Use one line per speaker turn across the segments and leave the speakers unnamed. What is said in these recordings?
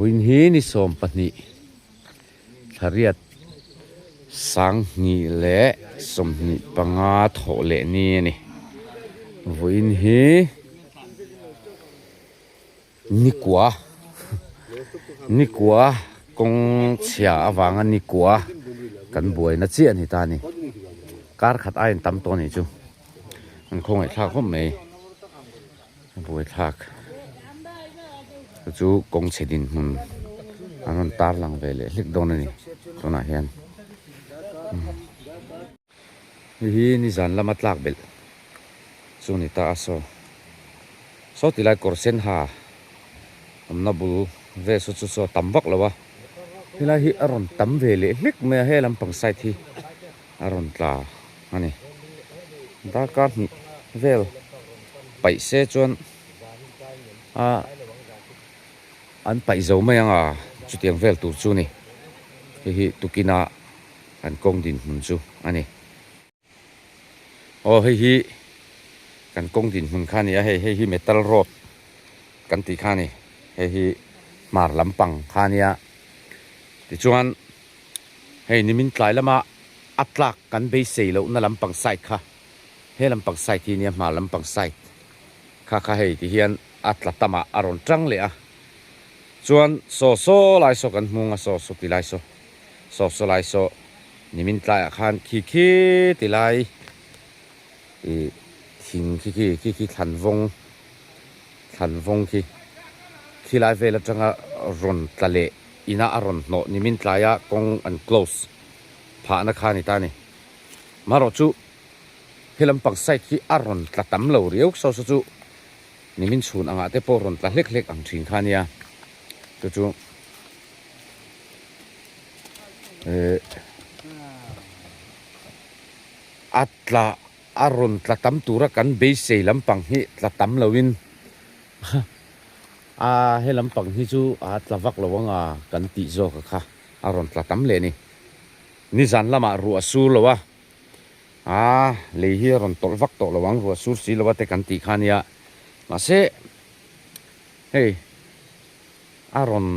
Vawiin hi ni 20 thlariat 2025 thawh leh ni a ni. Vawiin hi nikua nikua kawng chhia avanga nikua kan buaina chiah a ni ta a ni. Kar khat aiin tam tawh a nih chu. An khawngaihthlak khawp mai. A buaithlak chu chu kawng chhe dinhmun an rawn tar lang ve leh hlek dawn a ni tunah hian hei hi nizan lama tlak belh chu a ni ta a saw saw ti lai kawr sen ha awmna bul vel saw chu saw tam vak lo a helai hi a rawn tam ve leh hlek mai a he lampang side hi a rawn tla a ni darkar hnih vel paih se chuan a an paih zo mai ang a chutiang vel tur chu a ni hei hi tukina an kawng dinhmun chu a ni aw hei hi kan kawng dinhmun kha a ni a hei hei hi metal road kan tih kha a ni hei hi hmar lampang kha a nia tichuan. Hei nimin tlai lama a tlak kan beisei lohna lampang side kha he lampang side hi nia hma lampang side kha kha hei ti hian a tla tamah a rawn tang leh a chuan saw saw lai saw kan hmung a saw saw ti lai saw saw saw lai saw nimin tlaiah khan khi khi ti lai ih thing khi khi khi khi thlan vawng thlan vawng khi khi lai vel atanga rawn tla leh. Ina a rawn hnawh nimin tlaia kawng an close phahna kha a ni ta a ni. Marawh chu he lampang side hi a rawn tla tam lo riau saw saw chu nimin chhun angah te pawh rawn tla hlek hlek ang thin kha a nia. Chu chu eh a tla a rawn tla tam tura kan beisei lampang hi tla tam loin A he lampang hi chu a tla vak lo anga kan tih zawk a kha a rawn tla tam leh a ni. Nizan lamah ruah a sur lo a, a lei hi a rawn tawlh vak tawh lo ang ruah sur si lo a te kan tih kha a nia. Mahse hei a rawn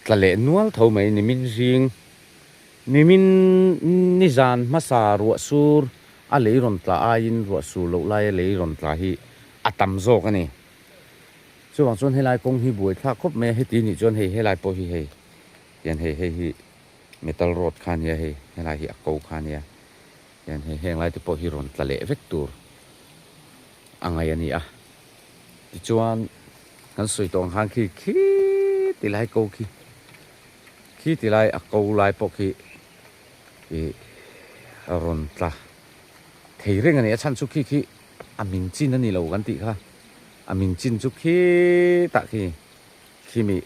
tla leh nual tho mai nimin zing nimin nizan hmasa ruah sur a lei rawn tla aiin ruah sur loh laia lei rawn tla hi a tam zawk a ni. Chuvang chuan helai kawng hi buai thlak khawp mai a, heti nih chuan hei helai pawh hi hei hian hei hei hi metal road kha a nia hei helai hi a ko kha a nia hian hei heng lai te pawh hi rawn tla leh vek tur a ngaih a ni a. Tichuan kan sawi tawh ang khan khi khi ti lai ko khi khi ti lai a ko lai pawh khi ih a rawn tla thei reng a ni a chhan chu khi khi A min chin a ni lo kan tih kha. A min chin chu khitah khi khimi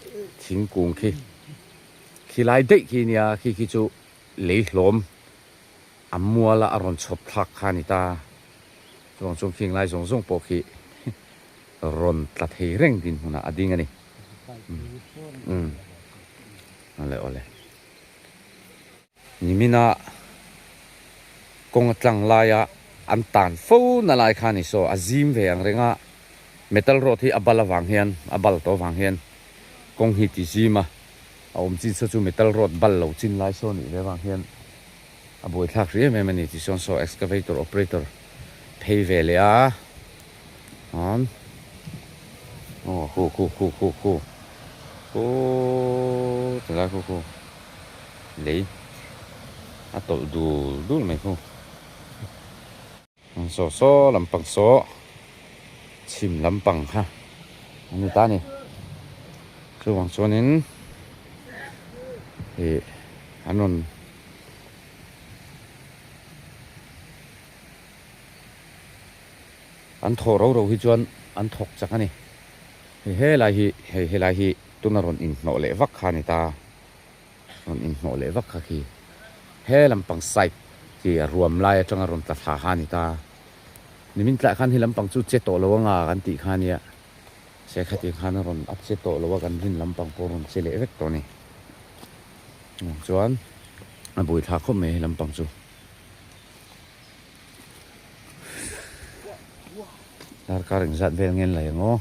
thingkung khi khi lai daih khi nia khi khi chu lei hlawm a muala a rawn chhawp thlak kha a ni ta. Chuvang chuan khing lai zawng zawng pawh khi rawn tla thei reng dinhmunah a ding a ni. Umm awle awle. Nimina kawng a tlang laia an tan fo na lai kha a ni. Saw a zim ve ang reng a, metal road hi a bal avang hian, a bal tawh avang hian kawng hi ti zim a, a awm chin saw chu metal road bal lo chin lai saw nih ve avang hian a buaithlak hrih em em a ni. Tichuan saw excavator operator phei ve leh a, an aw khu khu khu khu khu khu tilai khu khu. Lei a tawlh dul dul mai khu. Saw saw lampang saw chhim lampang kha a ni ta a ni. Chuvang chuanin ih an rawn an thawh ro ro hi chuan an thawk chak a ni. Hei helai hi hei helai hi tuna rawn inhnawh leh vak kha a ni ta. Rawn inhnawh leh vak kha khi he lampang side khi a ruam lai atanga rawn tla thla kha a ni ta. Nimin tlaiah khan he lampang chu che tawh lo anga kan tih kha a nia. Se khatiang khan a rawn a che tawh lo a kan rin lampang pawh a rawn che leh vek tawh a ni. Chuan a buaithlak khawp mai he lampang chu. Darkar engzat vel nge an lei ang aw.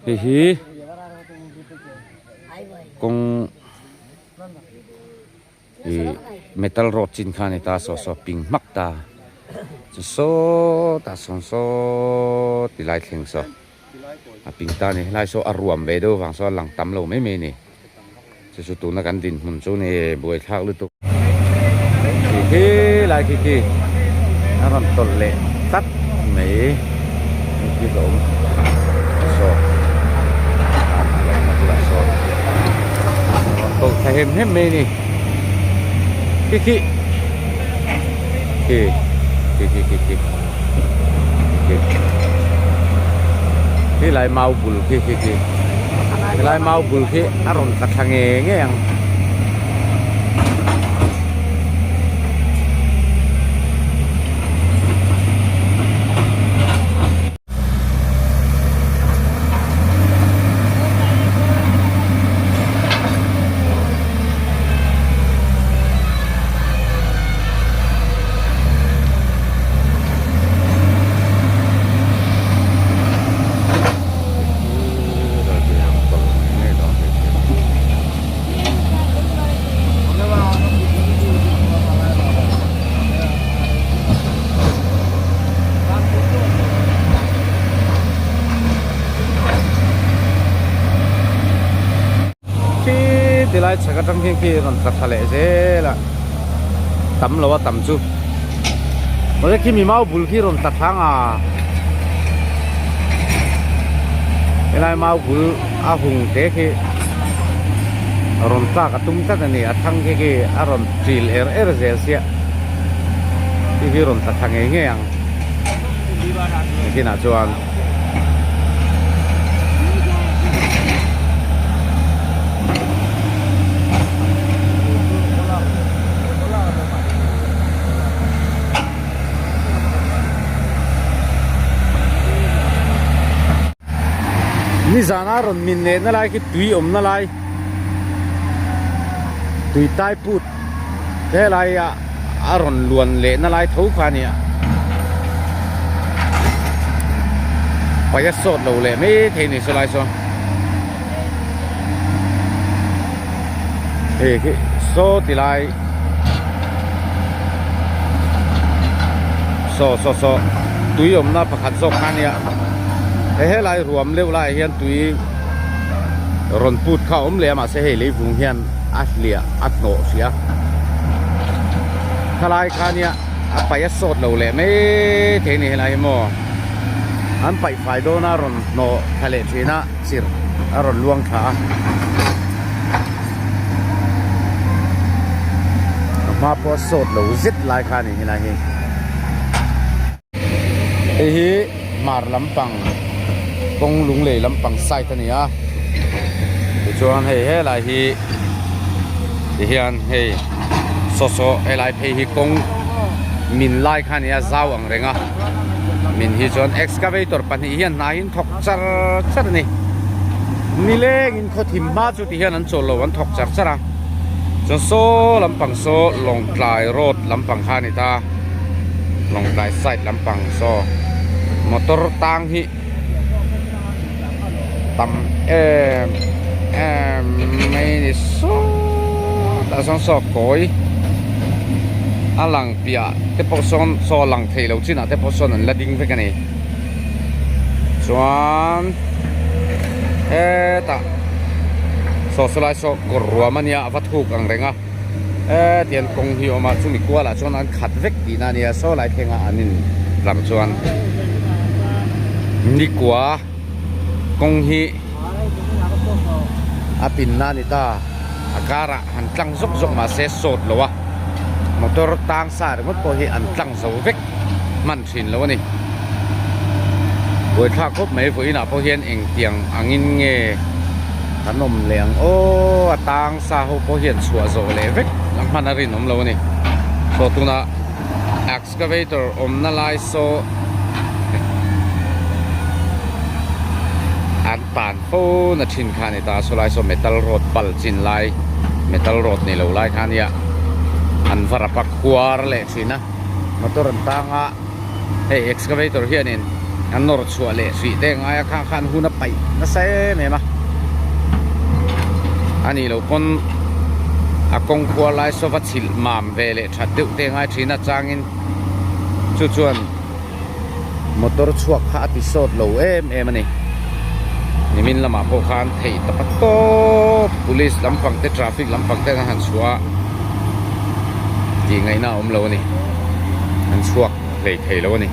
Hei hi kawng ih metal road chin kha a ni ta saw saw ping hmak ta chu sawtah sawn saw ti lai thleng saw a ping ta a ni helai saw a ruam ve deuh vang saw a lang tam lo mai mai a ni. Chu chu tuna kan dinhmun chu ni buaithlak lutuk. Khi khi lai khi khi a rawn tawlh leh tlat mai hei khi ka awm saw a lohna bulah sawn a rawn tawlh thla hem hem mai a ni khi khi khi khi khi khi khi khi khi lai mau bul khi khi khi. Helai mau bul khi a rawn tla thla nge nge ang. Khi tilai chhak atang hian khi rawn tla thla leh zel a tam lo a tam chu mahse khi mi mau bul khi rawn tla thla ang a helai mau bul a hung te khi rawn tlak a tum tlat a ni a thlang khi khi a rawn ṭil er er zel sia khi khi rawn tla thla ngei ngei ang nikinah chuan. Nizana rawn min lehna lai khi tui awmna lai tui tai put helai ah a rawn luan lehna lai tho kha a ni a paih a sawt lo leh mai thei a ni saw lai sawn hei khi saw ti lai saw saw saw tui awmna pakhat zawk kha a nia he helai ruam deuh laiah hian tui rawn put kha a awm leh a mahse hei leivung hian a hliah a hnawh hrih a khalai kha nia a paih a sawt lo leh mai thei a ni helai hi maw an paih fai dawn a rawn hnawh thla leh thin a chirh a rawn luang thla a a hma pawh a sawt lo zet lai kha a ni helai hi. Hei hi hmar lampang kawng lunglei lampang side a ni a tichuan hei helai hi tihian hei saw saw helai phei hi kawng min lai kha a ni a zau ang reng a min hi chuan excavator pahnih hian hna hi an thawk char char a ni nilengin khawthim hma chu tihian an chawl lo an thawk char char a chuan saw lampang saw lawngtlai road lampang kha a ni ta. Lawngtlai side lampang saw motor tang hi tam em em mai ni sawtah sawn saw kawi a lang piah te pawh sawn saw lang thei lo chinah te pawh sawn an la ding vek a ni chuan hetah saw sawlai saw kawr ruam a nia a va thuk ang reng a. Eee tian kawng hi a awm a chumi kualah chuan an khat vek tihna a nia saw lai thlengah an in tlar chuan nikua kawng hi a pinna a ni ta a karah han tlang zawk zawk mahse sawt lo a motor tang sa ringawt pawh hi an tlang zo vek hman thin lo a ni buaithlak khawp mai vawiinah pawh hian engtiang angin nge kan awm leh ang aw a tang sa ho pawh hian chhuah zawh leh vek a hman a rinawm lo a ni saw tunah excavator awmna lai saw an tan fo na thin kha a ni ta saw lai saw metal rod bal chin lai metal rod ni lo lai kha a nia an va rap a khuar leh thin a. Motor an tang a hei excavator hianin. An nawr chhuah leh hrih te ngai a khang khan hun a paih nasa em em a. A nih loh pawn a kawng khuar lai saw va chhilh mam ve leh that deuh te ngai thin a changin chu chuan motor chhuak kha a ti sawt lo em em a ni. Nimin lamah pawh khan theih tapa tawp police lampang te traffic lampang te an han chhuah a tih ngaihna a awm lo a ni. An chhuak hlei thei lo a ni.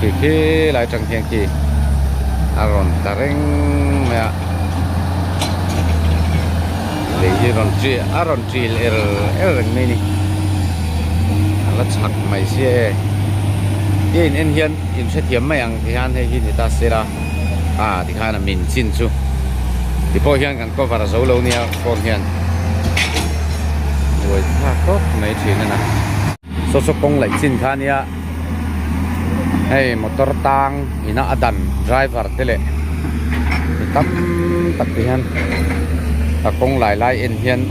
Khi khi lai tang hian khi a rawn tla reng mai a lei hi rawn ṭi a rawn ṭil er er reng mai a ni a la chhak mai sia e tia in en hian in hrethiam mai ang ti hian hei hi ni ta sela ah tikhan a min chin chu tipawh hian kan cover zo lo nia phone hian buai thlak khawp mai thin a na. Saw saw kawng laih chin kha ania hei motor tang ina a dan driver te leh mi tam tak te hian a kawng lai lai en hian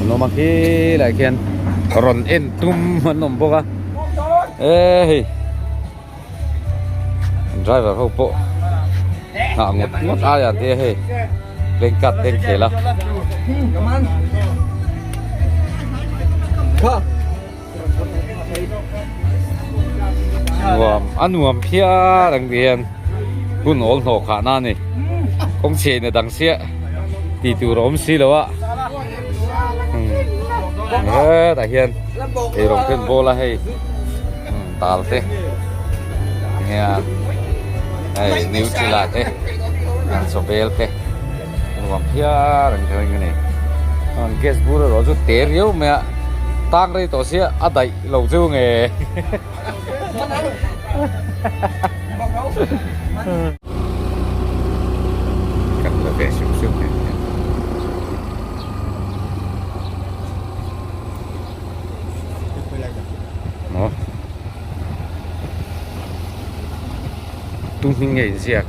an awm a khilai khian rawn en tum an awm bawk a e hei driver ho pawh nghah ngawt ngawt aia te hei bank card te an khel a. Nuam a nuam phian ang ti hian hun awl hnawh khah na a ni kawng chhe in a dang chiah tih tur a awm si lo a hetah hian eirawng te an bawl a hei dal te hian hei nutella te an chawbel te nuam phian ang kher a ni an gas bur erawh chu te riau mai a tang rei tawh sia a daih lo chu nge kan la ve hrim hrim mai maw tu hming nge inziak.